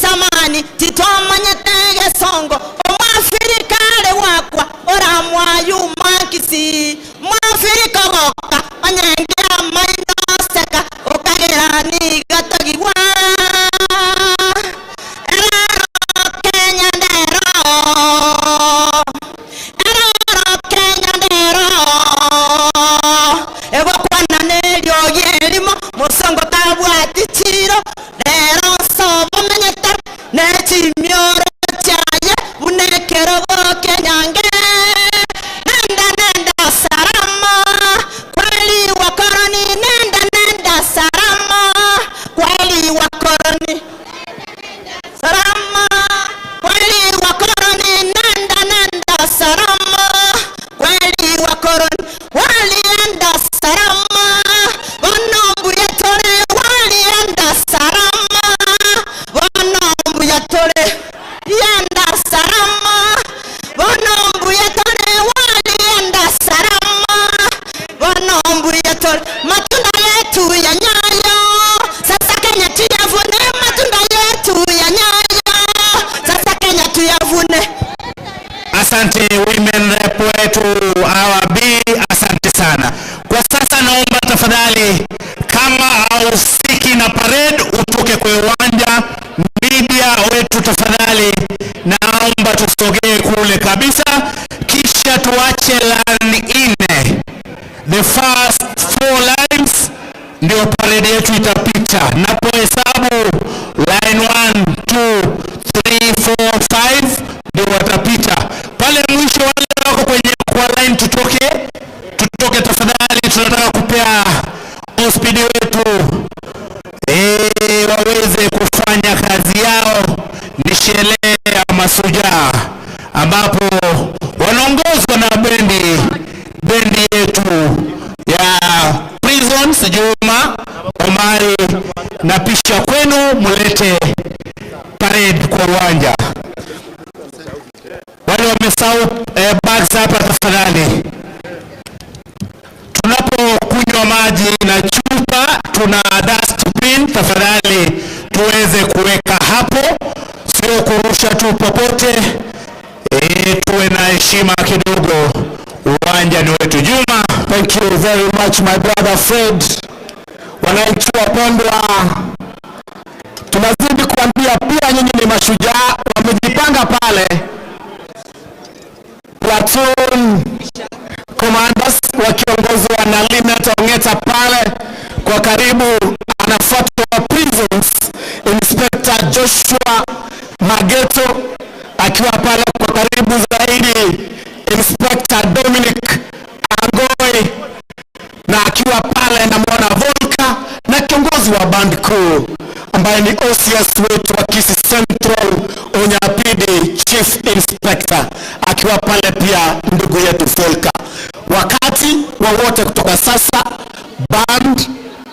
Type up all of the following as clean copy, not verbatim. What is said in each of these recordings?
Samani titwamanyete gesongo omwafrika are gwakwa oramwayumakisi mwafrika goka onyenge amainoseka okagera nigatogigwa eroro Kenya ndero eroro Kenya ndero egokwana neriogi erimo mosongo tabwati chiro rero sobomenyete nechimioro chaye bunekerogo kenyange nenda nenda salama kweli wakoroni nenda nenda salama kweli wakoroni salama kweli wakoroni nenda nenda salama kweli wakoroni walienda salama bonombuya tore walienda salama bonombuya tore yenda salama bonombuya tore walienda salama bonombuya tore matunda yetu ya Nyayo sasa Kenya tuyavune matunda yetu ya Nyayo sasa Kenya tuyavune. Asante women rep wetu hawa B, asante sana. Kwa sasa naomba tafadhali, kama hauhusiki na parade utoke kwa uwanja. Media wetu tafadhali, naomba tusogee kule kabisa, kisha tuache line nne, the first four lines ndio parade yetu itapita. Napohesabu line 1 2 3 4 5 ndio watapita pale mwisho. Wale wako kwenye kwa line tutoke, tutoke tafadhali, tunataka kupea OCPD wetu waweze kufanya kazi yao. Ni sherehe ya Mashujaa ambapo wanaongozwa na bendi yetu ya Prisons. Juma Omari, na pisha kwenu mulete parade kwa uwanja. Wale wamesahau bags hapa tafadhali. Tunapokunywa maji na chupa, tuna dustbin, tafadhali tuweze kuweka hapo, sio kurusha tu popote. Tuwe na heshima kidogo, uwanja ni wetu. Juma. Thank you very much, my brother Fred. Wananchi wapendwa, tunazidi kuambia pia nyinyi ni mashujaa, wamejipanga pale platoon commanders wakiongozwa na Linet Ongeta pale kwa karibu, anafuatwa Prisons Inspector Joshua Mageto akiwa pale kwa karibu zaidi, Inspector Dominic Angoi na akiwa pale namwona Volka na kiongozi wa band kuu ambaye ni OCS wetu wa Kisii Central Onyapidi Chief Inspector akiwa pale pia ndugu yetu Volka. Wakati wowote kutoka sasa band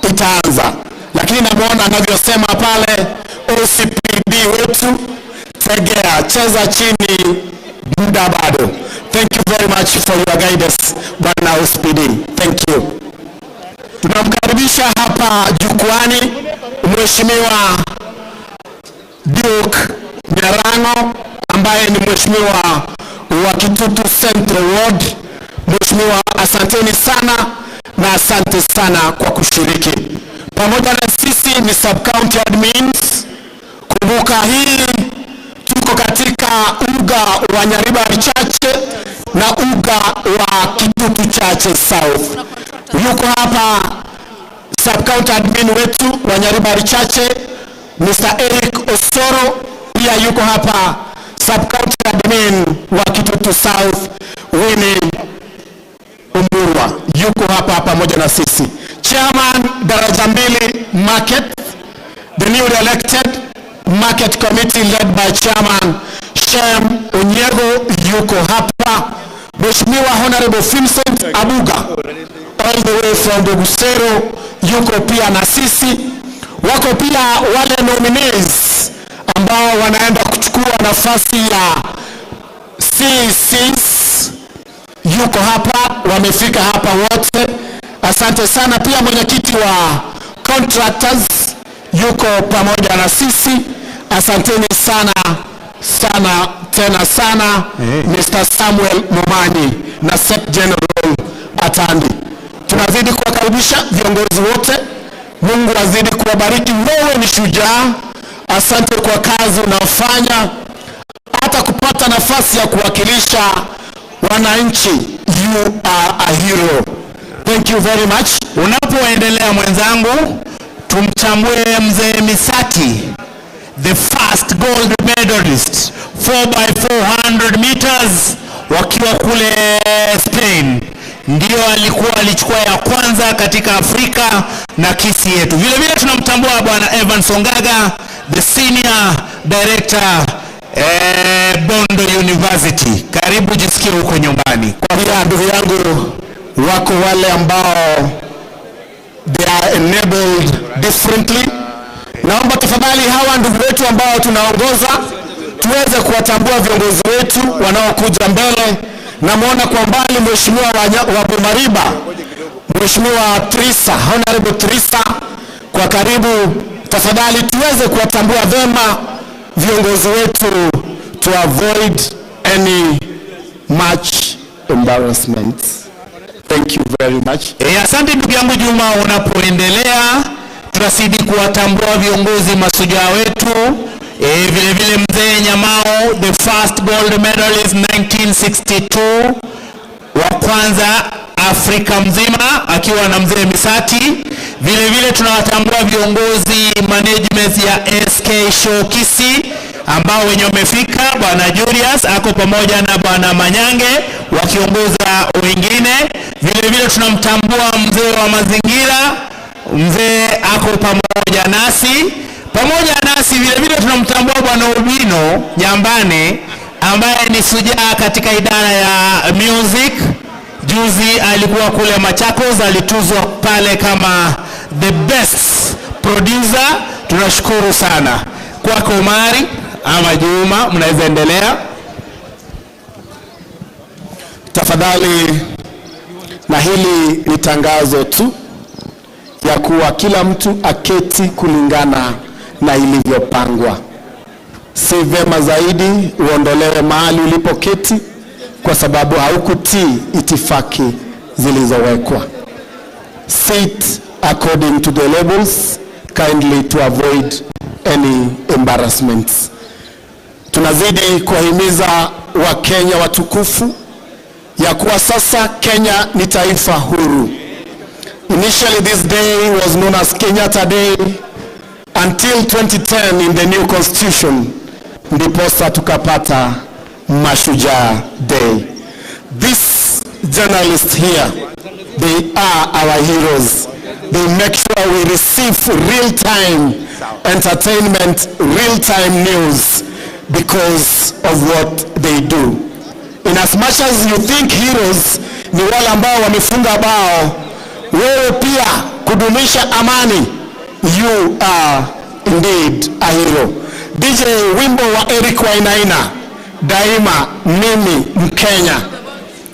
itaanza, lakini namwona anavyosema pale OCPD wetu, tegea, cheza chini, muda bado. Thank you very much for your guidance, Bwana OCPD. Thank you. Tunamkaribisha hapa jukwani Mheshimiwa Duke Nyarango ambaye ni mheshimiwa wa Kitutu Central Ward. Mheshimiwa, asanteni sana na asante sana kwa kushiriki pamoja na sisi. Ni sub county admins. Kumbuka hii tuko katika uga wa Nyaribari Chache na uga wa Kitutu Chache South. Yuko hapa sub county admin wetu wa Nyaribari Chache, Mr. Eric Osoro, pia yuko hapa sub county admin wa Kitutu South, Winnie Umurwa yuko hapa pamoja na sisi. Chairman Daraja Mbili Market, the newly elected market committee led by Chairman Shem Onyego yuko hapa. Mheshimiwa Honorable Vincent Abuga all the way from Bugusero yuko pia na sisi. Wako pia wale nominees ambao wanaenda kuchukua nafasi ya CCs yuko hapa, wamefika hapa wote. Asante sana. Pia mwenyekiti wa contractors yuko pamoja na sisi. Asanteni sana sana tena sana, Mr. Samuel Momanyi na Sec General Atandi. Tunazidi kuwakaribisha viongozi wote. Mungu azidi kuwabariki. Wewe ni shujaa, asante kwa kazi unaofanya, hata kupata nafasi ya kuwakilisha wananchi. You are a hero. Thank you very much. Unapoendelea mwenzangu, tumtambue mzee Misati, the first gold medalist 4 by 400 meters wakiwa kule Spain, ndio alikuwa alichukua ya kwanza katika Afrika na Kisii yetu. Vile vile tunamtambua bwana Evan Songaga, the senior director Bondo University. Karibu jisikie huko nyumbani. Kwa hiyo ndugu yangu, wako wale ambao they are enabled differently. Naomba tafadhali hawa ndugu wetu ambao tunaongoza tuweze kuwatambua viongozi wetu wanaokuja mbele. Namwona kwa mbali Mheshimiwa wa Bomariba, Mheshimiwa Trisa, Honorable Trisa, kwa karibu. Tafadhali tuweze kuwatambua vema viongozi wetu to avoid any much embarrassment. Thank you very much. Asante ndugu yangu Juma, unapoendelea tunazidi kuwatambua viongozi mashujaa wetu. Vile vile mzee Nyamao, the first gold medalist 1962, wa kwanza Afrika mzima akiwa na mzee Misati. Vile vile tunawatambua viongozi management ya SK Show Kisii ambao wenye wamefika, bwana Julius ako pamoja na bwana Manyange wakiongoza wengine. Vile vile tunamtambua mzee wa mazingira, mzee ako pamoja nasi. Vile vile tunamtambua bwana Ubino Nyambane ambaye ni shujaa katika idara ya music. Juzi alikuwa kule Machakos, alituzwa pale kama the best producer. Tunashukuru sana kwako Omari ama Juma, mnaweza endelea. Tafadhali, na hili ni tangazo tu ya kuwa kila mtu aketi kulingana na ilivyopangwa. Si vema zaidi uondolewe mahali ulipoketi kwa sababu haukutii itifaki zilizowekwa. Sit according to the labels kindly to avoid any embarrassments. Tunazidi kuwahimiza Wakenya watukufu ya kuwa sasa Kenya ni taifa huru. Initially this day was known as Kenyatta Day until 2010 in the new constitution, ndiposa tukapata Mashujaa Day. This journalists here, they are our heroes. They make sure we receive real-time entertainment, real-time news because of what they do. In as much as you think heroes ni wale ambao wamefunga bao, wewe pia kudumisha amani, you are indeed a hero. DJ, wimbo wa Eric Wainaina, "Daima Mimi Mkenya",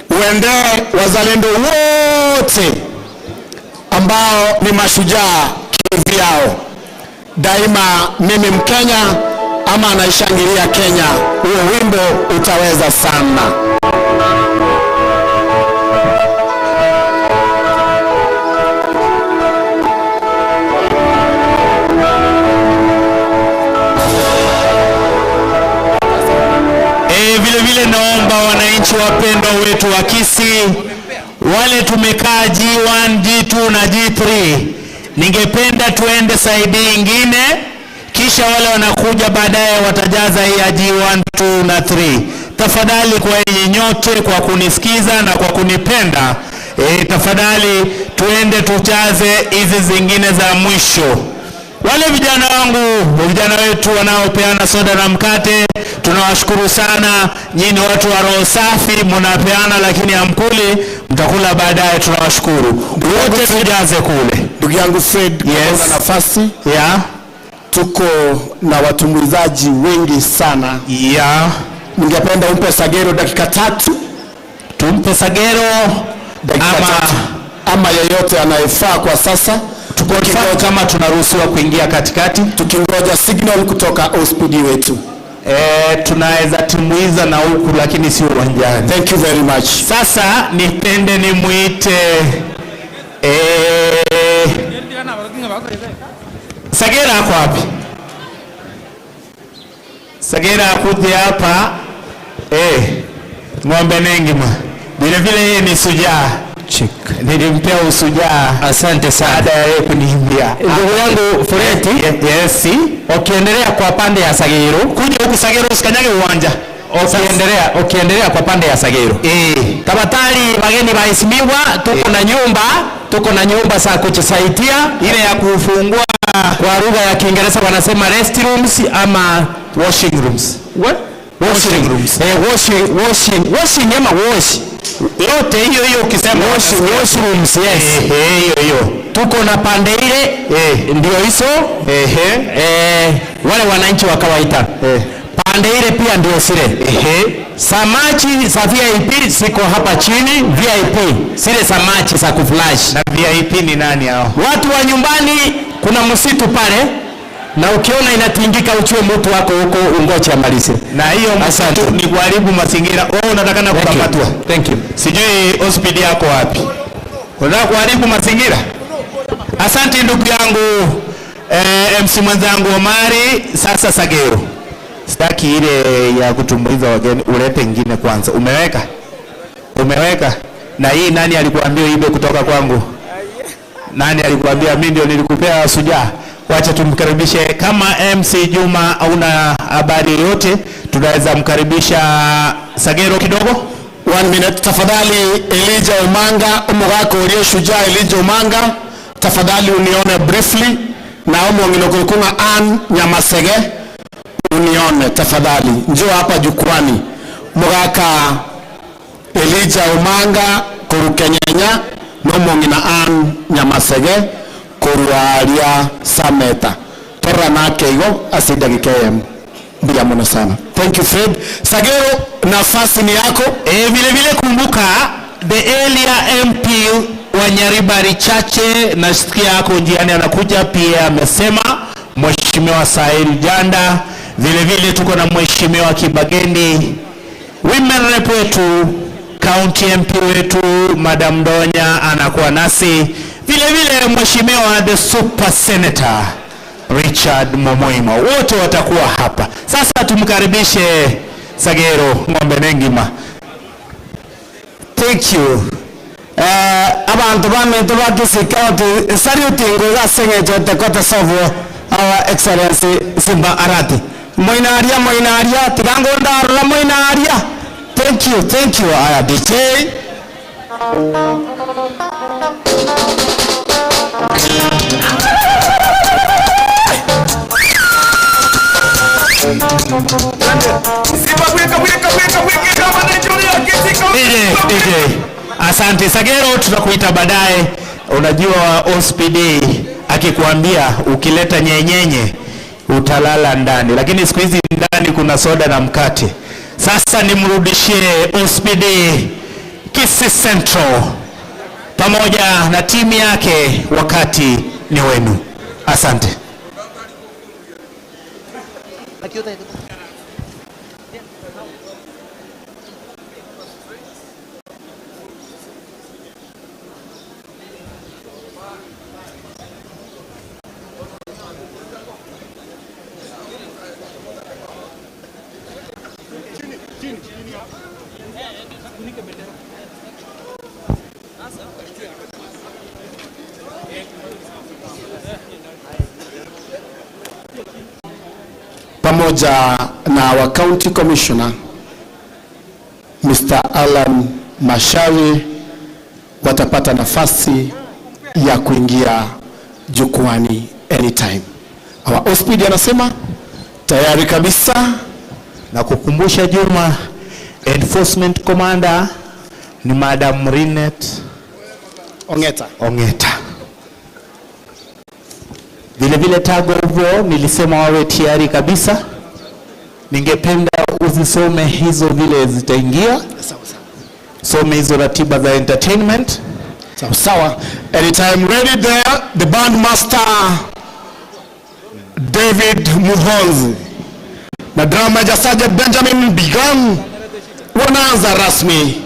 uendee wazalendo wote ambao ni mashujaa kivyao. "Daima Mimi Mkenya" ama "Anaishangilia Kenya", huo wimbo utaweza sana. Vile vile naomba wananchi wapendwa wetu wa Kisii, wale tumekaa G1, G2 na G3, ningependa tuende side ingine, kisha wale wanakuja baadaye watajaza hii ya G1, 2 na 3. Tafadhali kwa nyinyi nyote kwa kunisikiza na kwa kunipenda, tafadhali tuende tujaze hizi zingine za mwisho. Wale vijana wangu, vijana wetu wanaopeana soda na mkate, tunawashukuru sana. Nyinyi ni watu wa roho safi, mnapeana lakini hamkuli, mtakula baadaye. Tunawashukuru wote, tujaze kule. Ndugu yangu Fred, Yes. kwa nafasi, tuko na watumbuizaji wengi sana. Ningependa umpe Sagero dakika 3. Tumpe Sagero Dakika ama 3 ama yeyote anayefaa kwa sasa. Tupatie Tuconfirm kama tunaruhusiwa kuingia katikati. Tukingoja signal kutoka OCPD wetu. Tunaweza tumbuiza na huku lakini si uwanjani. Thank you very much. Sasa nipende nimuite Sagera ako wapi? Sagera akuje hapa ng'ombe nengima. Vile vile yeye ni sujaa. Nilimpea usujaa. Asante sana. Baada ya yeye kuniimbia. Ndugu yangu Fureti, Yes. ukiendelea kwa pande ya Sagero, Kuja huku Sagero usikanyage uwanja. ukiendelea kwa pande ya Sagero. Tafadhali wageni waheshimiwa, tuko na nyumba za kujisaidia Ile ya kufungua kwa lugha ya Kiingereza wanasema restrooms ama washing rooms. What? Washing rooms. Washing ama wash. Yote hiyo hiyo ukisema Washrooms, yes. Hiyo hiyo. Tuko na pande ile ndio hizo. Wale wananchi wa kawaida. Pande ile pia ndio zile. Samaki za VIP ziko hapa chini, VIP zile samaki za kuflash. Na VIP ni nani hao? Watu wa nyumbani kuna msitu pale, na ukiona inatingika uchue mtu wako huko ungoje amalize. Na hiyo Asante. msitu ni kuharibu mazingira. Wewe unatakana Thank you. kukamatwa. Thank you. Sijui OCPD yako wapi? Unataka kuharibu mazingira? Asante ndugu yangu MC mwenzangu Omari. Sasa Sagero, sitaki ile ya kutumbuiza wageni, ulete ingine kwanza. Umeweka? Umeweka? Na hii nani alikuambia ibe kutoka kwangu? Nani alikuambia? Mimi ndio nilikupea sujaa. Wacha tumkaribishe. Kama MC Juma hauna habari yoyote, tunaweza mkaribisha Sagero kidogo. 1 minute tafadhali. Elijah Omanga omugaka uria shujaa Elijah Omanga, tafadhali unione briefly na omong'ino kurukunga Ann Nyamasege unione tafadhali, njoo hapa jukwani. Mugaka Elijah Omanga kurukenyenya no mong'ina Ann Nyamasege kurwaria Sameta torra nake igo ase ndagika emo. Mbia muno sana. Thank you Fred. Sagero, nafasi ni yako. Vile vile kumbuka the area MP wa Nyaribari Chache, nasikia yako njiani anakuja pia, amesema Mheshimiwa Sahil Janda. Vile vile tuko na Mheshimiwa Kibagendi, women rep wetu, county MP wetu Madam Donya anakuwa nasi. Vile vile Mheshimiwa the super senator Richard Momoima, wote watakuwa hapa. Sasa tumkaribishe Sagero ng'ombe nengima. Thank you. Abantu bamento ba Kisii County saluting gaseng'echote kote sobo Our Excellency Simba Arati. Moinaria, moinaria, tigango ndarora moinaria. Thank you, thank you. Aya DJ. DJ, Asante Sagero, tutakuita baadaye. Unajua OCPD akikuambia ukileta nyenyenye utalala ndani, lakini siku hizi ndani kuna soda na mkate. Sasa nimrudishie OCPD Kisii Central pamoja na timu yake, wakati ni wenu. Asante. Pamoja na wa County Commissioner Mr. Alan Mashauri watapata nafasi ya kuingia jukwani anytime. Our OCPD anasema tayari kabisa. Na kukumbusha Juma, Enforcement Commander ni Madam Rinet Ongeta. Ongeta. Vile vile tago hivyo nilisema wawe tayari kabisa. Ningependa uzisome hizo vile zitaingia. Some hizo ratiba za entertainment. Sawa sawa. Anytime ready there, the band master David Muhonzi na drum major Sergeant Benjamin Bigan wanaanza rasmi.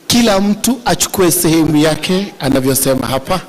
Kila mtu achukue sehemu yake anavyosema hapa.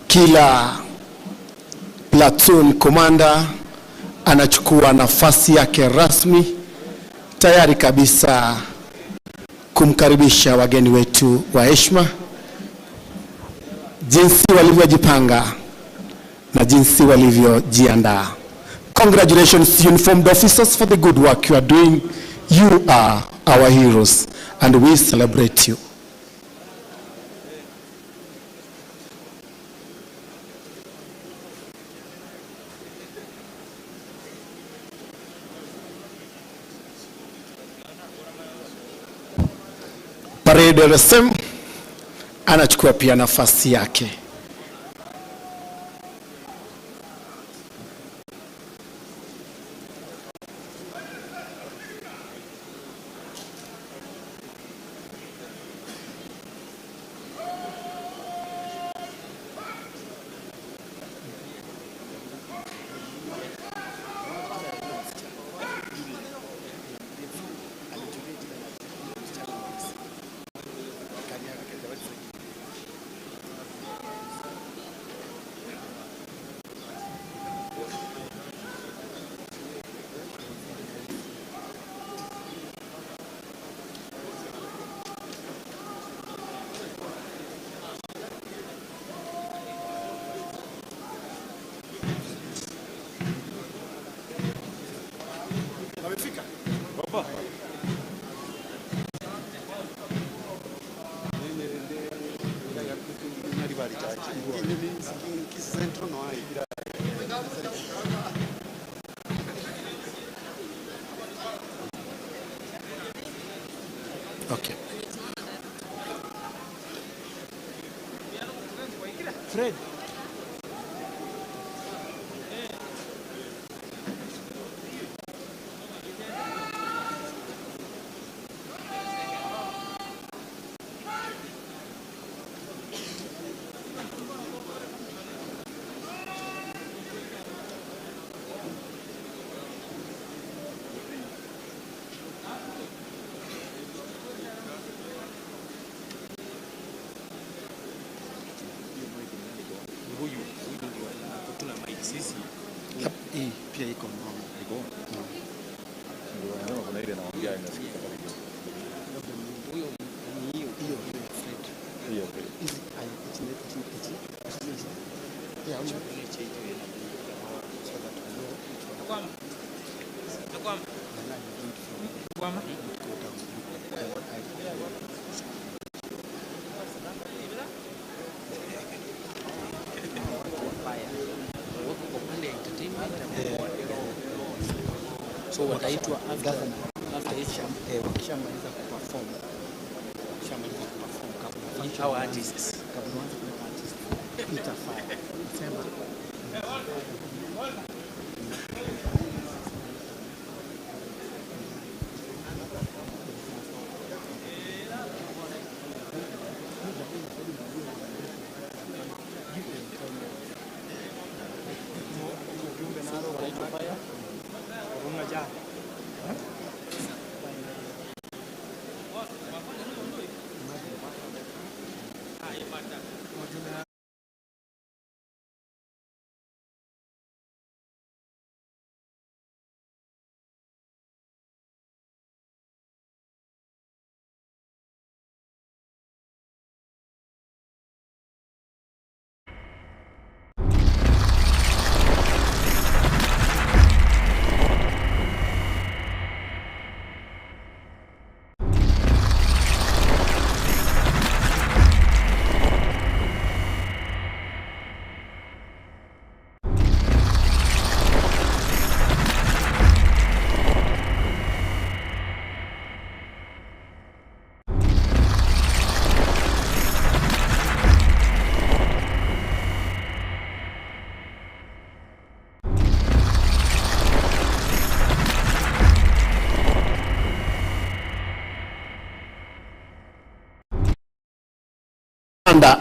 Kila platoon commander anachukua nafasi yake rasmi, tayari kabisa kumkaribisha wageni wetu wa heshima, jinsi walivyojipanga na jinsi walivyojiandaa. Congratulations, uniformed officers, for the good work you are doing. You are our heroes and we celebrate you. Parade RSM anachukua pia nafasi yake. Okay. Fred. Pia iko Iko. Ndio wanasema kuna ile naongea inasikika karibu. Huyo ni hiyo hiyo Fred. Hiyo. Hizi ai hichi ya So wataitwa after each wakishamaliza kuperform, kabla our artists. Kabla uanze kuweka artist itafaa sema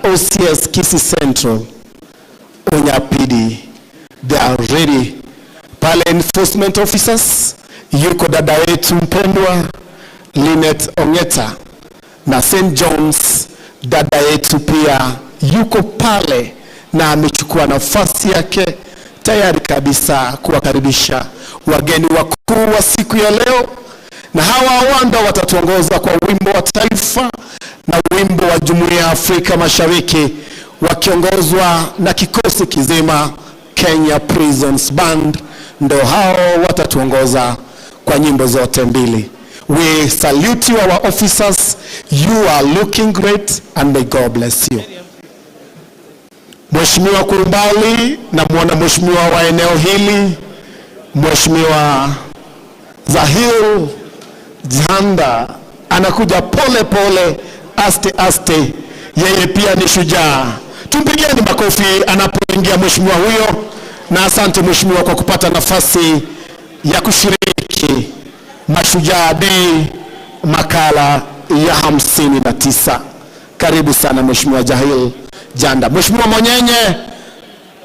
OCS Kisii Central, Onyapidi, they are ready. Pale enforcement officers, yuko dada wetu mpendwa Linet Ongeta na St. John's dada yetu pia yuko pale na amechukua nafasi yake tayari kabisa kuwakaribisha wageni wakuu wa siku ya leo, na hawa wanda watatuongoza kwa wimbo wa taifa na wimbo wa Jumuiya ya Afrika Mashariki wakiongozwa na kikosi kizima Kenya Prisons Band. Ndo hao watatuongoza kwa nyimbo zote mbili. We salute you, our officers. You are looking great and may God bless you. Mheshimiwa Kurumbali, namuona mheshimiwa wa eneo hili, Mheshimiwa Zahir Janda anakuja pole pole, aste aste, yeye pia ni shujaa. Tumpigieni makofi anapoingia mheshimiwa huyo, na asante mheshimiwa kwa kupata nafasi ya kushiriki Mashujaa Day makala ya 59. Karibu sana Mheshimiwa Jahil Janda. Mheshimiwa Monyenye,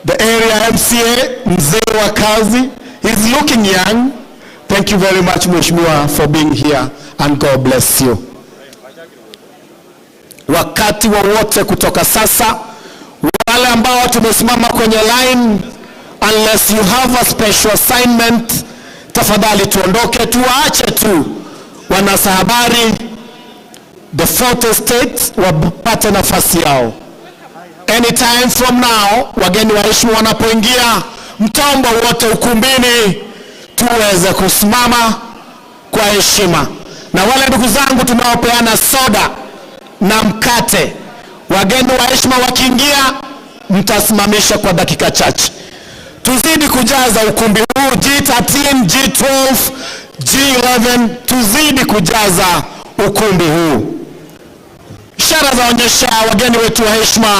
the area MCA, mzee wa kazi, he's looking young. Thank you very much Mheshimiwa for being here and God bless you. Wakati wowote kutoka sasa, wale ambao tumesimama kwenye line, unless you have a special assignment, tafadhali tuondoke, tuwaache tu wanasahabari the fourth estate wapate nafasi yao. Anytime from now, wageni waheshimiwa wanapoingia mtambo wote ukumbini, tuweze kusimama kwa heshima. Na wale ndugu zangu tunaopeana soda na mkate, wageni wa heshima wakiingia, mtasimamisha kwa dakika chache. Tuzidi kujaza ukumbi huu, G13, G12, G11, tuzidi kujaza ukumbi huu. Ishara zaonyesha wageni wetu wa heshima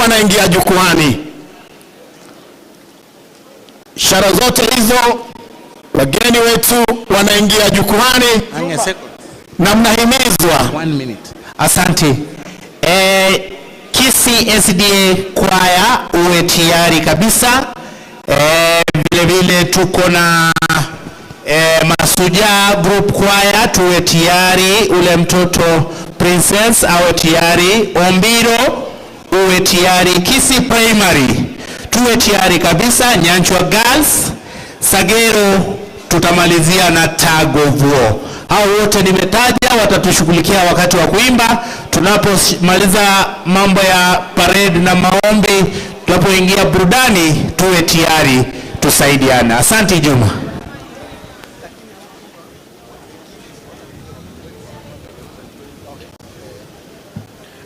wanaingia jukwani. Ishara zote hizo, wageni wetu wanaingia jukwani na mnahimizwa. 1 minute. Asante. Kisii SDA kwaya uwe tayari kabisa. Vile vile tuko na Mashujaa group kwaya tuwe tayari, ule mtoto princess awe tayari, Ombiro uwe tayari, Kisii Primary tuwe tayari kabisa, Nyanchwa Girls, Sagero tutamalizia na Tagovuo. Hao wote nimetaja watatushughulikia wakati wa kuimba. Tunapomaliza mambo ya parade na maombi, tunapoingia burudani, tuwe tayari tusaidiane. Asante Juma.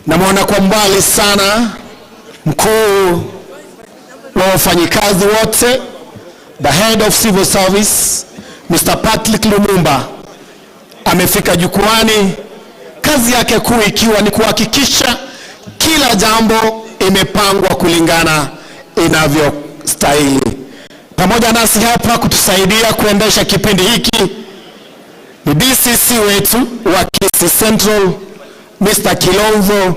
Namwona kwa mbali sana mkuu wa wafanyikazi wote, the head of civil service, Mr. Patrick Lumumba amefika jukwani, kazi yake kuu ikiwa ni kuhakikisha kila jambo imepangwa kulingana inavyostahili. Pamoja nasi hapa kutusaidia kuendesha kipindi hiki ni DCC wetu wa Kisii Central, Mr. Kilonzo.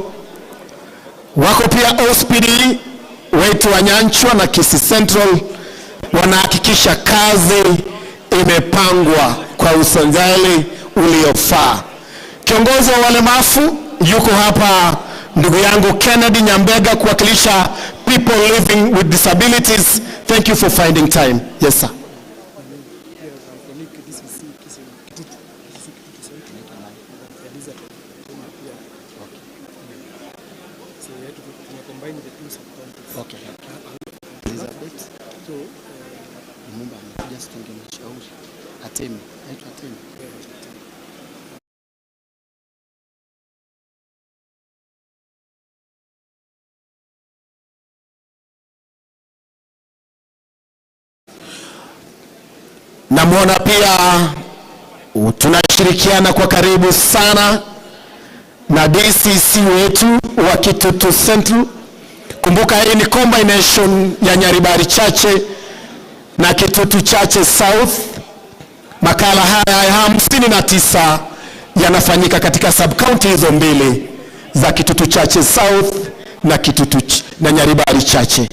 Wako pia OSPD wetu wa Nyanchwa na Kisii Central, Wanahakikisha kazi imepangwa kwa usanjali uliofaa. Kiongozi wa walemavu yuko hapa, ndugu yangu Kennedy Nyambega kuwakilisha people living with disabilities. Thank you for finding time. Yes sir. Okay. Elizabeth. So, Lumumba amekuja tungemshauri. Atemi. Naitwa Atemi. Namwona pia tunashirikiana kwa karibu sana na DCC wetu wa Kitutu Central. Kumbuka hii ni combination ya Nyaribari Chache na Kitutu Chache South. Makala haya ya 59 yanafanyika katika sub-county hizo mbili za Kitutu Chache South na Kitutu na Nyaribari Chache.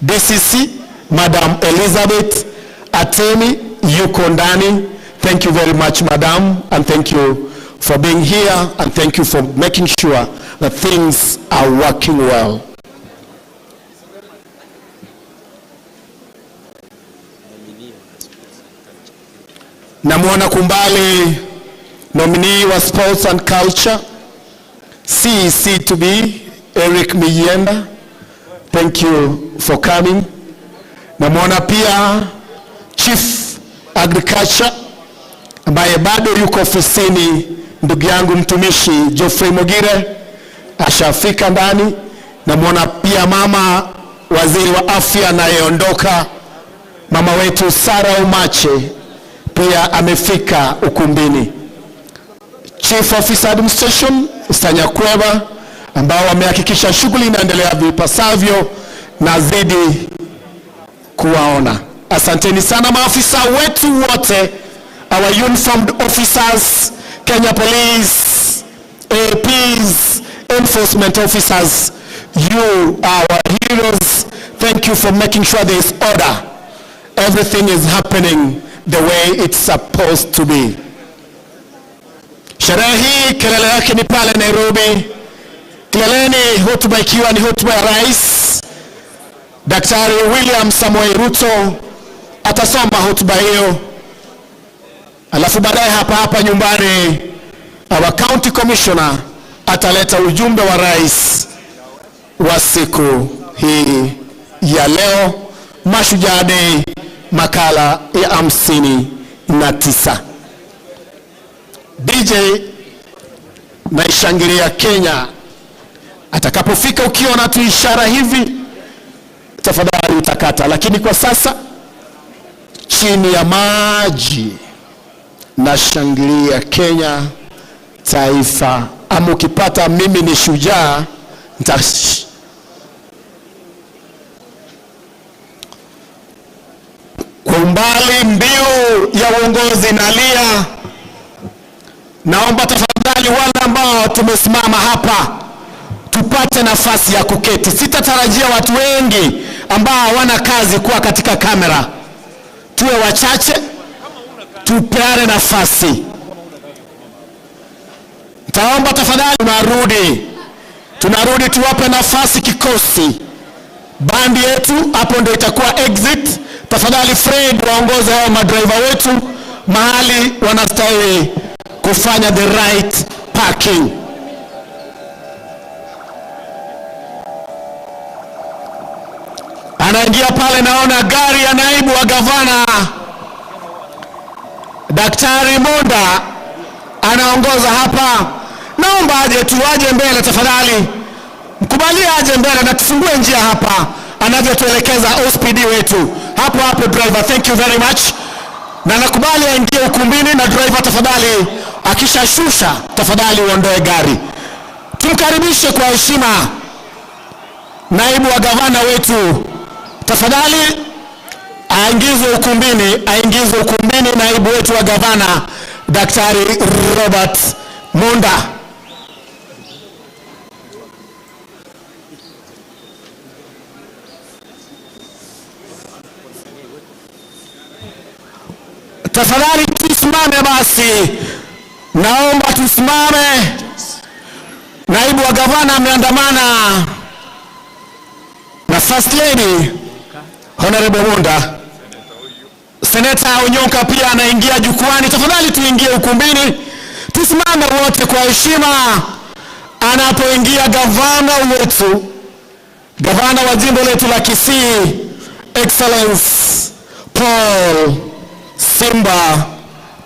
DCC Madam Elizabeth Atemi yuko ndani. Thank you very much madam, and thank you for being here, and thank you for making sure that things are working well. Namwona kumbali nominee wa Sports and Culture CEC to be Eric Miyienda. Thank you for coming. Namwona pia Chief Agriculture ambaye bado yuko ofisini, ndugu yangu mtumishi Geoffrey Mogire ashafika ndani. Namwona pia mama waziri wa afya anayeondoka, mama wetu Sarah Umache pia amefika ukumbini. Chief Officer Administration Stanyakweba ambao wamehakikisha shughuli inaendelea vipasavyo, na zidi kuwaona. Asanteni sana maafisa wetu wote, our uniformed officers, Kenya Police, APs, enforcement officers, you are our heroes. Thank you for making sure there is order. Everything is happening the way it's supposed to be. Sherehe hii kelele yake ni pale Nairobi. Kileleni hotuba ikiwa ni hotuba ya Rais Daktari William Samoei Ruto atasoma hotuba hiyo, alafu baadaye hapa hapa nyumbani our county commissioner ataleta ujumbe wa rais wa siku hii ya leo, Mashujaa Day, makala ya 59. DJ naishangilia Kenya atakapofika, ukiona tu ishara hivi tafadhali utakata, lakini kwa sasa chini ya maji nashangilia Kenya taifa. Ama ukipata mimi ni shujaa nita kwa umbali mbiu ya uongozi nalia. Naomba tafadhali wale ambao tumesimama hapa tupate nafasi ya kuketi. Sitatarajia watu wengi ambao hawana kazi kuwa katika kamera. Tuwe wachache, tupeane nafasi. Nitaomba tafadhali, tunarudi, tuwape nafasi kikosi. Bandi yetu hapo ndio itakuwa exit. Tafadhali Fred, waongoze hao madriver wetu mahali wanastahili kufanya the right parking. Anaingia pale, naona gari ya naibu wa gavana Daktari Monda anaongoza hapa. Naomba aje tu, aje mbele tafadhali, mkubalie aje mbele na tufungue njia hapa anavyotuelekeza OSPD wetu hapo hapo. Driver, thank you very much, na nakubali aingie ukumbini. Na driver tafadhali, akishashusha tafadhali uondoe gari. Tumkaribishe kwa heshima naibu wa gavana wetu, tafadhali aingizwe ukumbini, aingizwe ukumbini naibu wetu wa gavana Daktari Robert Monda. Tafadhali tusimame basi, naomba tusimame. Naibu wa gavana ameandamana na First Lady Honorable Munda. Seneta Onyonka pia anaingia jukwani. Tafadhali tuingie ukumbini, tusimame wote kwa heshima anapoingia gavana wetu, gavana wa jimbo letu la Kisii, Excellence Paul Simba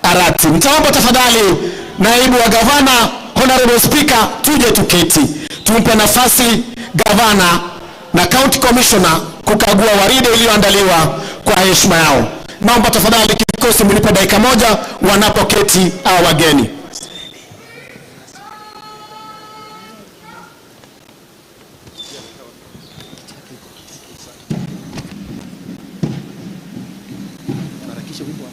Arati. Nitaomba tafadhali naibu wa gavana, Honorable Speaker, tuje tuketi, tumpe nafasi gavana na county commissioner kukagua waride iliyoandaliwa kwa heshima yao. Naomba tafadhali kikosi mnipe dakika moja wanapoketi hao wageni. Harakisha wimbo wa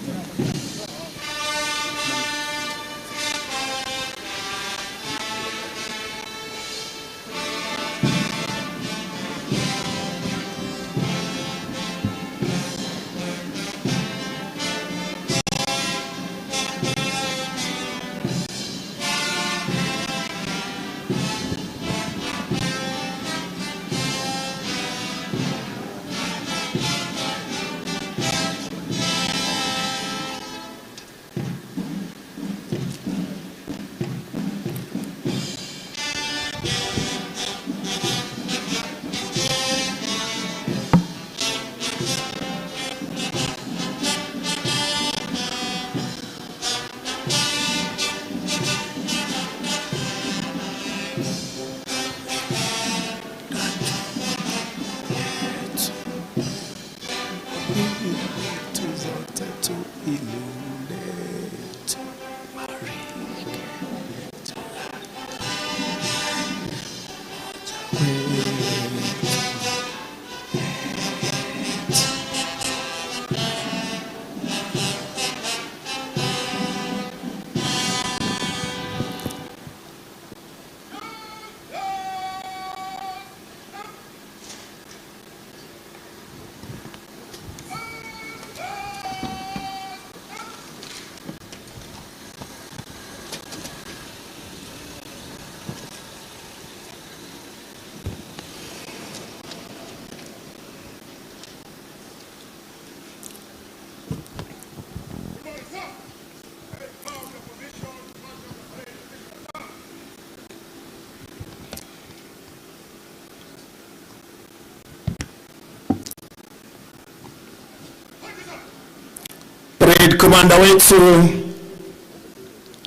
Parade commander wetu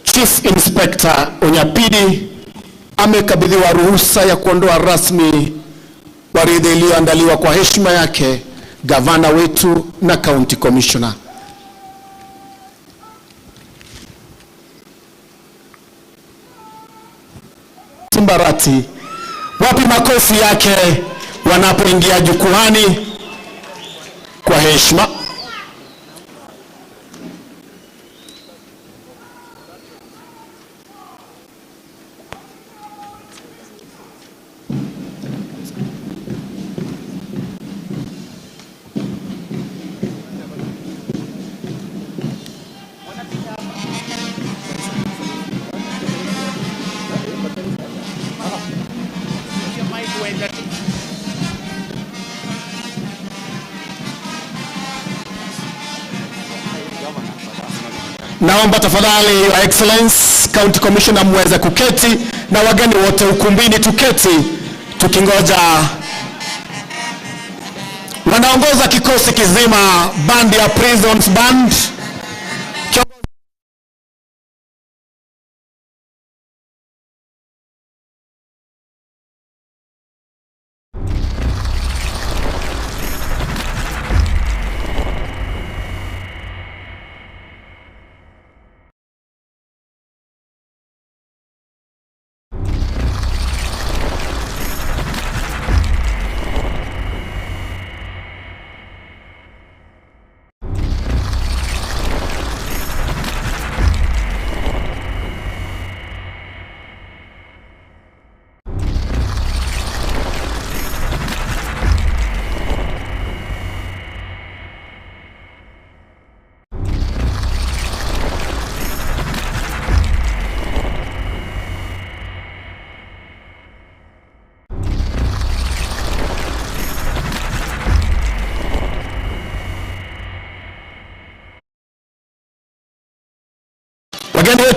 Chief Inspector Onyapidi amekabidhiwa ruhusa ya kuondoa rasmi waridi iliyoandaliwa kwa heshima yake gavana wetu na county commissioner. Simbarati, wapi makofi yake wanapoingia jukwani kwa heshima. Naomba tafadhali Your Excellence County Commissioner muweze kuketi na wageni wote ukumbini tuketi tukingoja. Wanaongoza kikosi kizima band ya Prisons Band.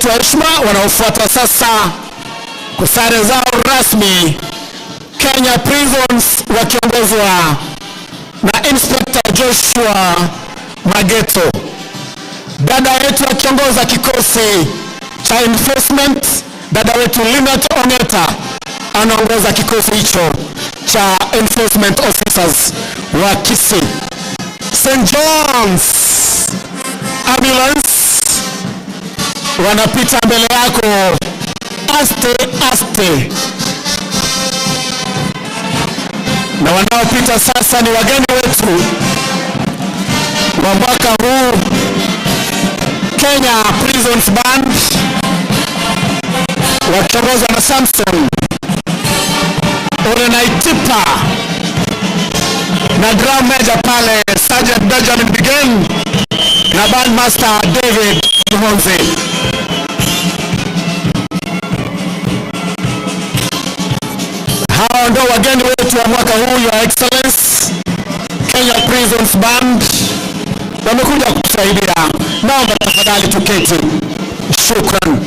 wetu wa heshima, wanaofuata sasa kwa sare zao rasmi, Kenya Prisons wakiongozwa na Inspector Joshua Mageto, dada wetu akiongoza kikosi cha enforcement, dada wetu Linet Ongeta anaongoza kikosi hicho cha enforcement officers wa Kisii. St John's Ambulance wanapita mbele yako aste aste, na wanaopita sasa ni wageni wetu wa mwaka huu, Kenya Prisons Band wakiongozwa na Samson Olenaitipa na drum major pale Sergeant Benjamin Bigen na bandmaster David Muhonzi. Hao ndio wageni wetu wa mwaka huu, Your Excellence. Kenya Prisons Band wamekuja kutusaidia. Naomba tafadhali tuketi. Shukran.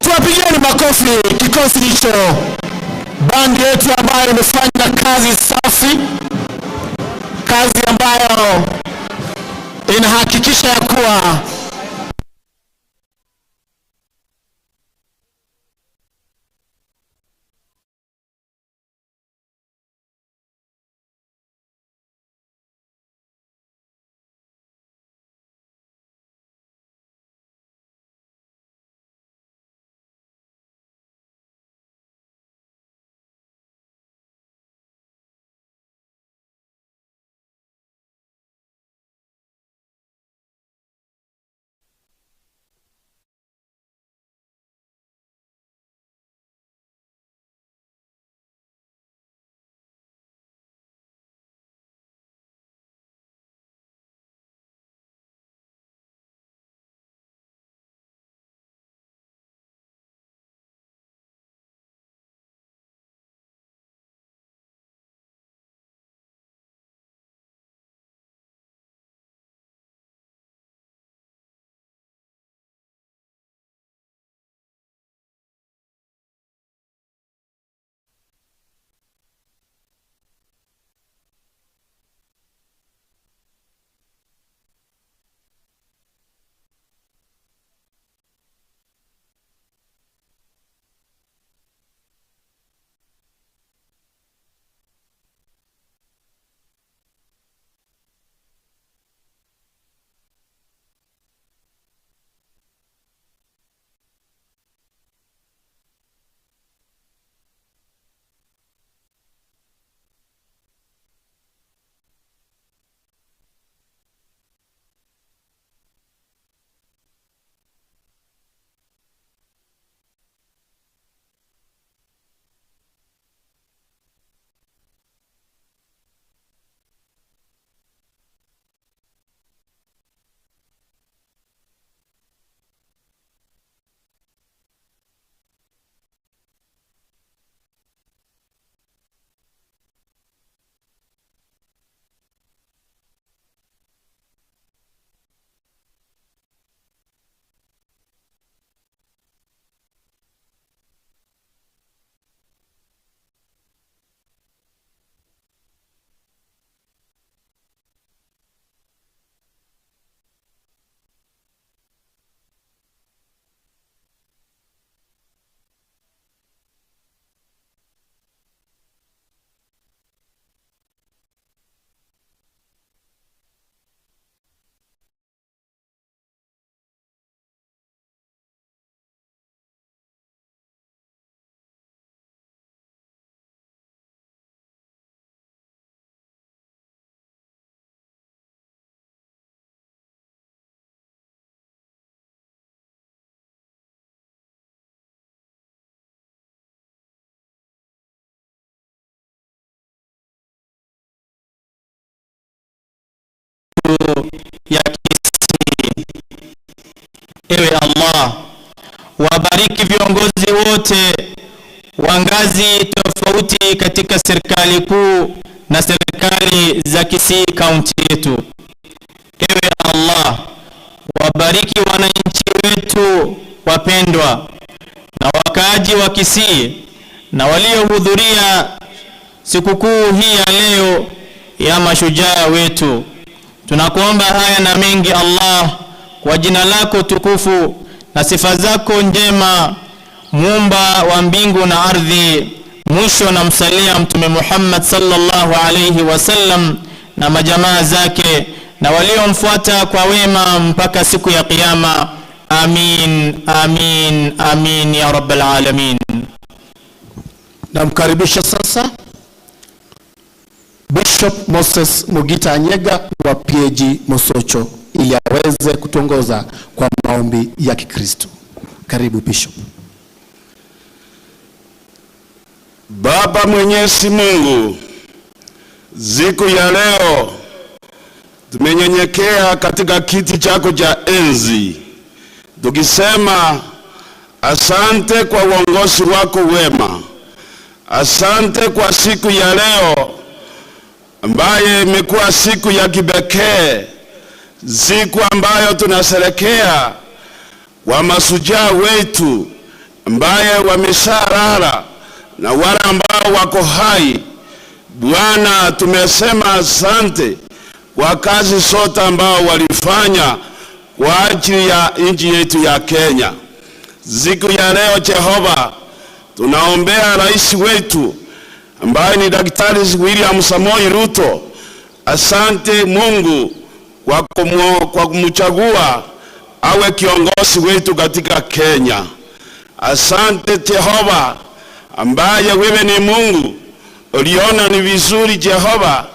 Tuwapigieni makofi kikosi hicho, bandi yetu ambayo imefanya kazi safi, kazi ambayo inahakikisha ya kuwa Ya Kisii. Ewe Allah, wabariki viongozi wote wa ngazi tofauti katika serikali kuu na serikali za Kisii kaunti yetu. Ewe Allah, wabariki Wabariki wananchi wetu wapendwa na wakaaji wa Kisii na waliohudhuria sikukuu hii ya leo ya mashujaa wetu. Tunakuomba haya na mengi Allah, kwa jina lako tukufu na sifa zako njema, muumba wa mbingu na ardhi. Mwisho namsalia Mtume Muhammad sallallahu alayhi wasallam na majamaa zake na waliomfuata kwa wema mpaka siku ya Kiyama. Amin, amin, amin ya rabbal alamin. Namkaribisha sasa Bishop Moses Mugita Anyega wa PAG Mosocho ili aweze kutuongoza kwa maombi ya Kikristo. Karibu Bishop. Baba Mwenyezi Mungu, siku ya leo tumenyenyekea katika kiti chako cha enzi tukisema asante kwa uongozi wako wema, asante kwa siku ya leo ambaye imekuwa siku ya kipekee, siku ambayo tunasherekea wa mashujaa wetu ambaye wameshalala na wale ambao wako hai. Bwana, tumesema asante kwa kazi zote ambao walifanya kwa ajili ya nchi yetu ya Kenya. Siku ya leo Jehova, tunaombea rais wetu ambaye ni Daktari William Samoei Ruto. Asante Mungu kwa kumchagua awe kiongozi wetu katika Kenya. Asante Jehova ambaye wewe ni Mungu, uliona ni vizuri Jehova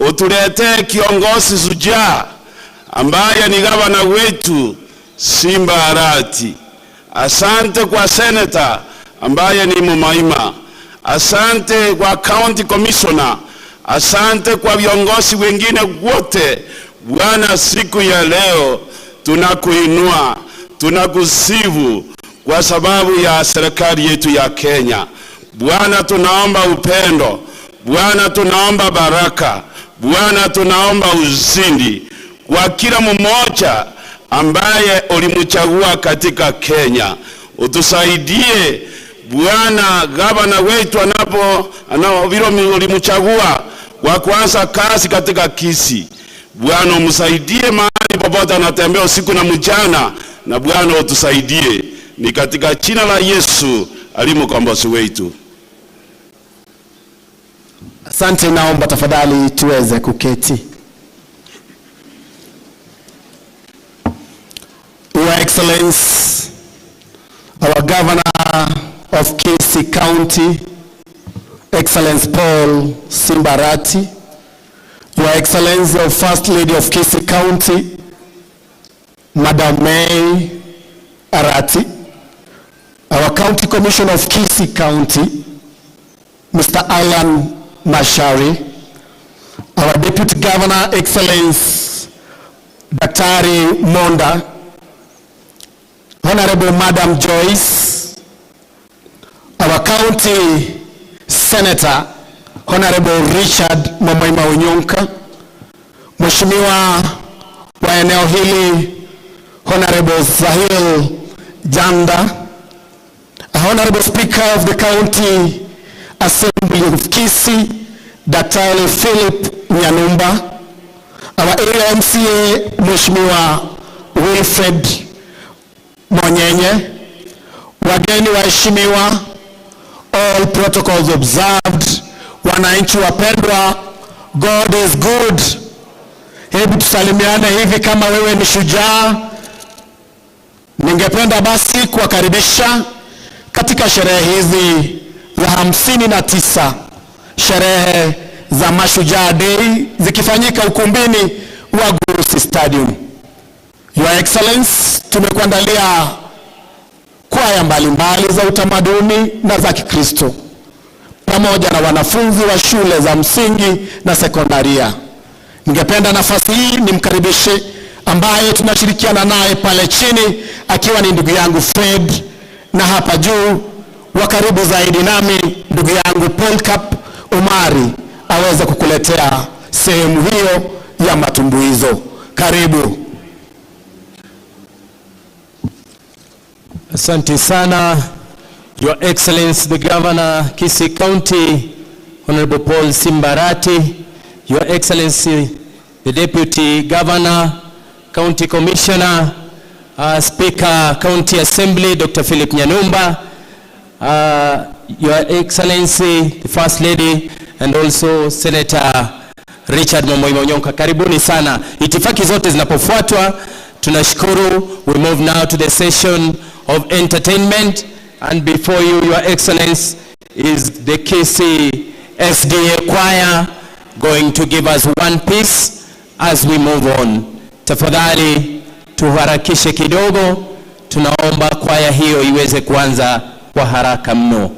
utuletee kiongozi shujaa ambaye ni gavana wetu Simba Arati. Asante kwa seneta ambaye ni Mumaima. Asante kwa county commissioner. Asante kwa viongozi wengine wote. Bwana, siku ya leo tunakuinua, tunakusifu kwa sababu ya serikali yetu ya Kenya. Bwana, tunaomba upendo. Bwana, tunaomba baraka. Bwana, tunaomba ushindi kwa kila mmoja ambaye ulimchagua katika Kenya. Utusaidie Bwana, gavana wetu anapo vile ulimchagua kwa kuanza kazi katika Kisii. Bwana, umsaidie mahali popote anatembea usiku na mchana, na Bwana utusaidie. Ni katika jina la Yesu aliye mkombozi wetu. Asante, naomba tafadhali tuweze kuketi. Your Excellency, our Governor of Kisii County, Excellence Paul Simba Arati, Your Excellency, the First Lady of Kisii County, Madam May Arati, our County Commissioner of Kisii County, Mr. Alan Mashari, our Deputy Governor, Excellence Daktari Monda, Honorable Madam Joyce, our County Senator, Honorable Richard Momoima Onyonka, Mheshimiwa wa eneo hili Honorable Zahil Janda, Honorable Speaker of the County Assembly of Kisii, Daktari Philip Nyanumba, our area MCA Mheshimiwa Wilfred Monyenye, wageni waheshimiwa, all protocols observed, wananchi wapendwa, God is good. Hebu tusalimiane hivi kama wewe ni shujaa. Ningependa basi kuwakaribisha katika sherehe hizi za 59, sherehe za Mashujaa Day zikifanyika ukumbini wa Gusii Stadium. Your Excellency, tumekuandalia kwaya mbalimbali za utamaduni na za Kikristo pamoja na wanafunzi wa shule za msingi na sekondaria. Ningependa nafasi hii nimkaribishe ambaye tunashirikiana naye pale chini akiwa ni ndugu yangu Fred, na hapa juu wa karibu zaidi nami ndugu yangu Paul Omari aweze kukuletea sehemu hiyo ya matumbuizo. Karibu. Asante sana, Your Excellency the Governor, Kisii County, Honorable Paul Simba Arati, Your Excellency the Deputy Governor, County Commissioner, Speaker, County Assembly, Dr. Philip Nyanumba, Your Excellency the First Lady, and also Senator Richard Momoima Onyonka. Karibuni sana. Itifaki zote zinapofuatwa, tunashukuru. We move now to the session of entertainment, and before you, Your Excellency, is the Kisii SDA Choir going to give us one piece as we move on. Tafadhali tuharakishe kidogo, tunaomba kwaya hiyo iweze kuanza kwa haraka mno.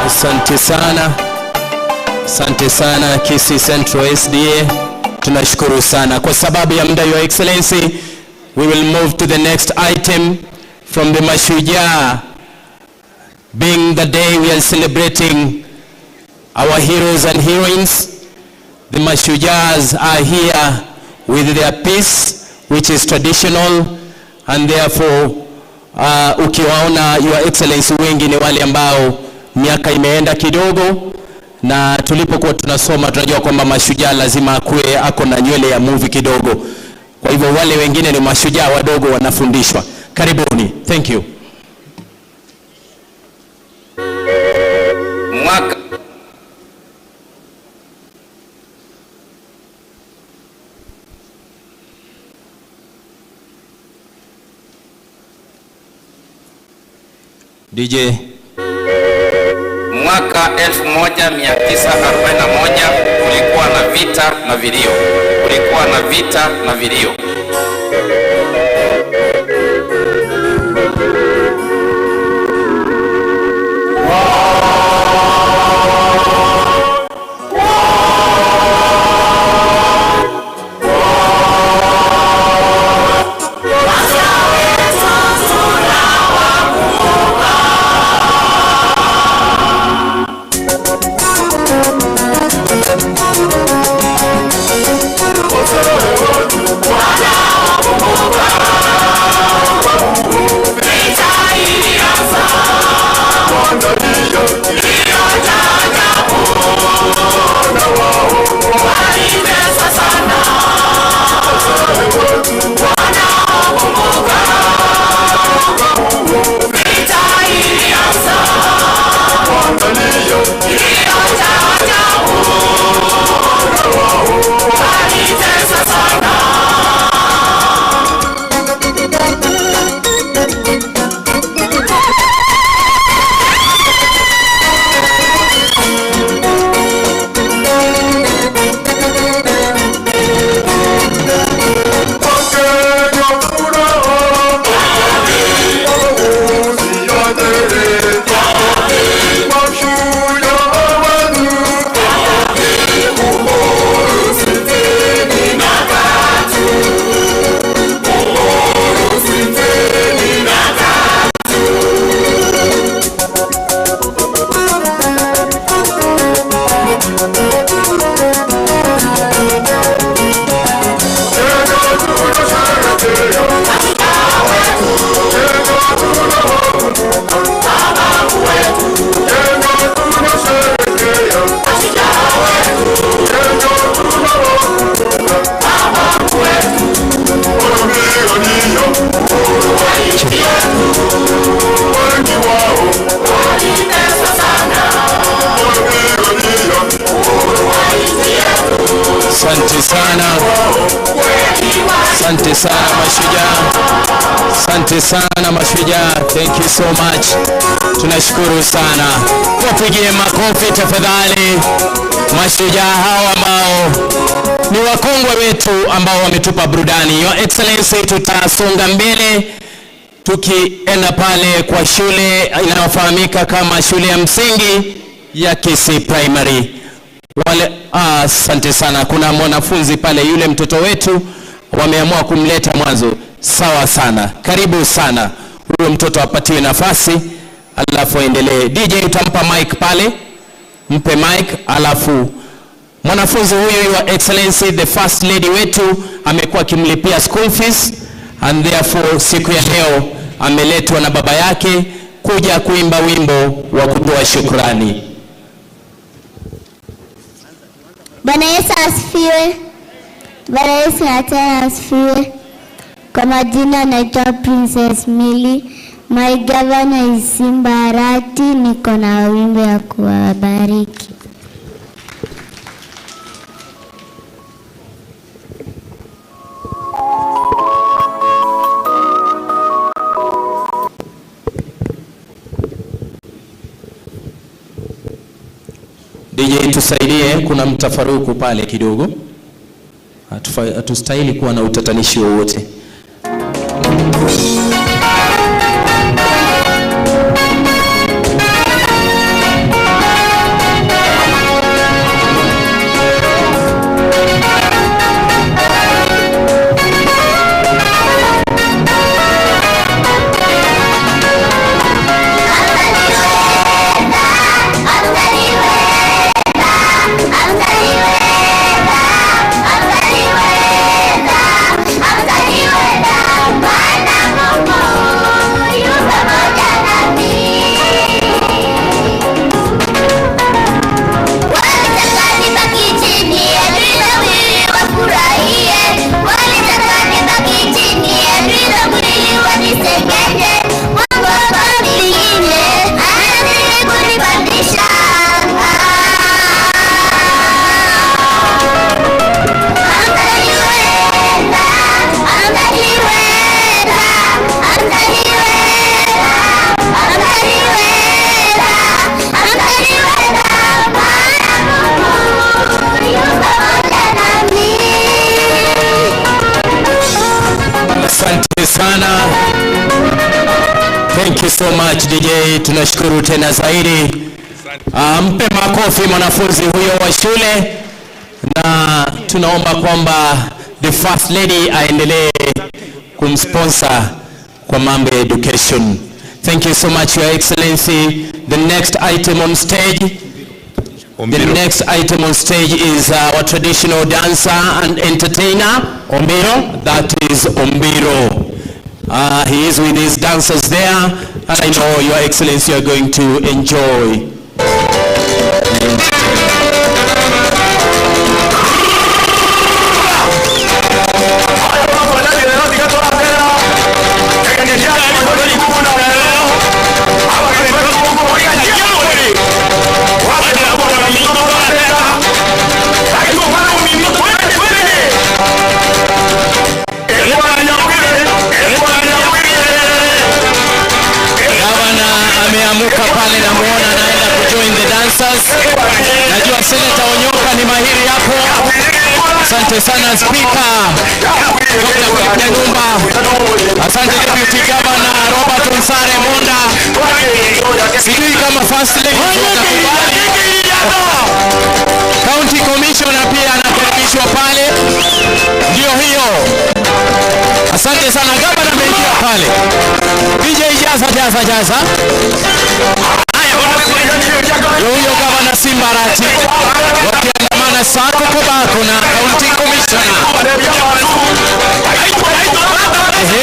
Asante sana, asante sana Kisii Central SDA, tunashukuru sana. Kwa sababu ya muda, Your Excellency, we will move to the next item from the Mashujaa, being the day we are celebrating our heroes and heroines. The Mashujaas are here with their piece, which is traditional, and therefore ukiwaona, Your Excellency, wengi ni wale ambao miaka imeenda kidogo, na tulipokuwa tunasoma tunajua kwamba mashujaa lazima akuwe ako na nywele ya movie kidogo. Kwa hivyo wale wengine ni mashujaa wadogo wanafundishwa. Karibuni. Thank you. Mwaka DJ. Mwaka 1941 kulikuwa na vita na vilio. Kulikuwa na vita na vilio. Wala sana, asante sana mashujaa, asante sana mashujaa, thank you so much, tunashukuru sana. Wapigie makofi tafadhali mashujaa hawa ambao ni wakongwe wetu ambao wametupa burudani. Your Excellency, tutasonga mbele tukienda pale kwa shule inayofahamika kama shule ya msingi ya Kisii Primary. Wale, asante sana. Kuna mwanafunzi pale, yule mtoto wetu wameamua kumleta mwanzo. Sawa sana, karibu sana. Huyo mtoto apatiwe nafasi, alafu aendelee. DJ utampa mic pale, mpe mic, alafu mwanafunzi huyu, Your Excellency, the first lady wetu amekuwa akimlipia school fees and therefore siku ya leo ameletwa na baba yake kuja kuimba wimbo wa kutoa shukrani. Bwana Yesu asifiwe. Bwana Yesu na tena asifiwe. Kwa majina naitwa Princess Milly. My governor is Simba Arati. Niko na wimbo ya kuwabariki. DJ tusaidie, kuna mtafaruku pale kidogo. Hatustahili kuwa na utatanishi wowote. Asante sana. Thank you so much DJ, tunashukuru tena zaidi. Mpe makofi mwanafunzi huyo wa shule, na tunaomba kwamba the first lady aendelee kumsponsor kwa mambo ya education. Thank you so much, Your Excellency. The next item on stage, the next item on stage is our traditional dancer and entertainer, Ombiro. That is Ombiro. He is with his dancers there, and I know Your Excellency, you are going to enjoy. Gavana ameamuka pale, namuona anaenda kujoin the dancers. Najua Senator Onyoka ni mahiri hapo. Asante sana Speaker Dr. Philip Nyangumba. Asante Deputy Governor Robert Onsare Monda. Sijui kama First Lady watakubali. County Commissioner pia anakaribishwa pale. Ndio hiyo. Asante sana, gavana ameingia pale. DJ jaza jaza jaza. Ndio huyo gavana Simba Arati wakiandamana sako kwa bako na County Commissioner. Ehe.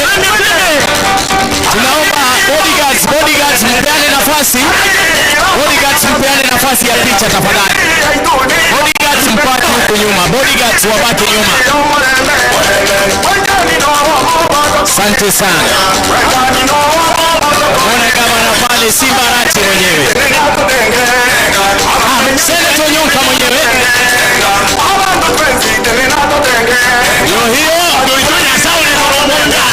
Tunaomba bodyguards, bodyguards mpeane nafasi. Bodyguards mpeane nafasi ya picha tafadhali. Bodyguards mpaki huku nyuma. Bodyguards wabaki nyuma. Asante sana. Ona gavana pale Simba Arati mwenyewe. Ah, Senator Onyonka mwenyewe. Ndio hiyo, ndio ifanya sawa na Romonda.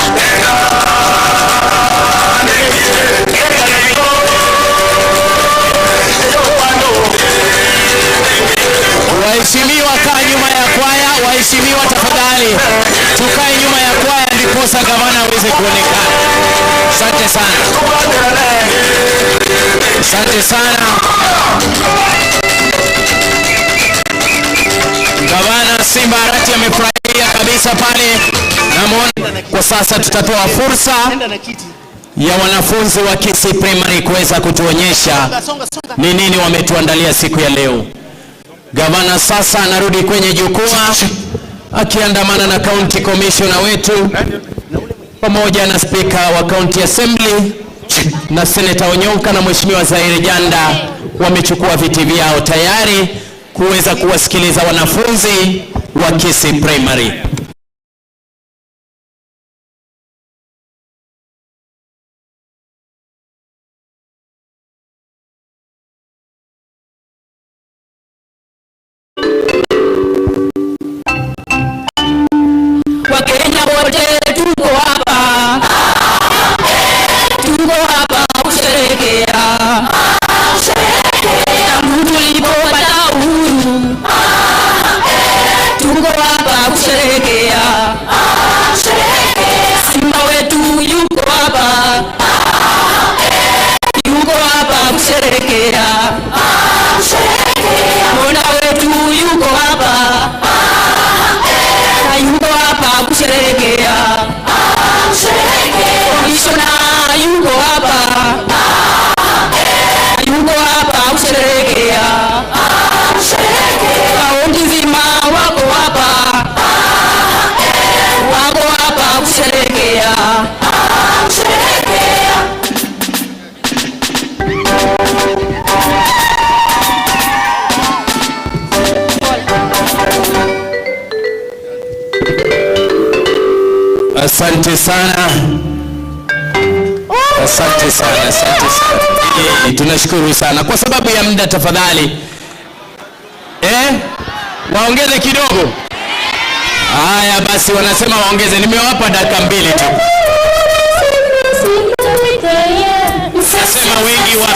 Waheshimiwa, kaa nyuma ya kwaya. Waheshimiwa, tafadhali tukae nyuma ya kwaya ndiposa gavana aweze kuonekana. Asante sana, asante sana. Gavana Simba Arati amefurahia kabisa pale. Namuona kwa sasa, tutatoa fursa ya wanafunzi wa Kisii Primary kuweza kutuonyesha ni nini wametuandalia siku ya leo. Gavana sasa anarudi kwenye jukwaa akiandamana na county commissioner wetu pamoja na spika wa county assembly na Senator Onyonka na Mheshimiwa Zaire Janda wamechukua viti vyao tayari kuweza kuwasikiliza wanafunzi wa Kisii Primary. Wakenya wote tuko hapa, tuko hapa kusherehekea tangu tulipopata uhuru, tuko hapa kusherehekea. Simba wetu yuko hapa, yuko hapa kusherehekea. Mona wetu yuko hapa na yuko hapa kusherehekea. Komishona yuko hapa, yuko hapa kusherehekea. Kaunti nzima wako hapa, wako hapa kusherehekea. Asante sana. Asante sana, asante sana. Tunashukuru sana. Kwa sababu ya muda tafadhali. Waongeze kidogo. Haya basi, wanasema waongeze. Nimewapa dakika 2 tu. Nasema wengi wape.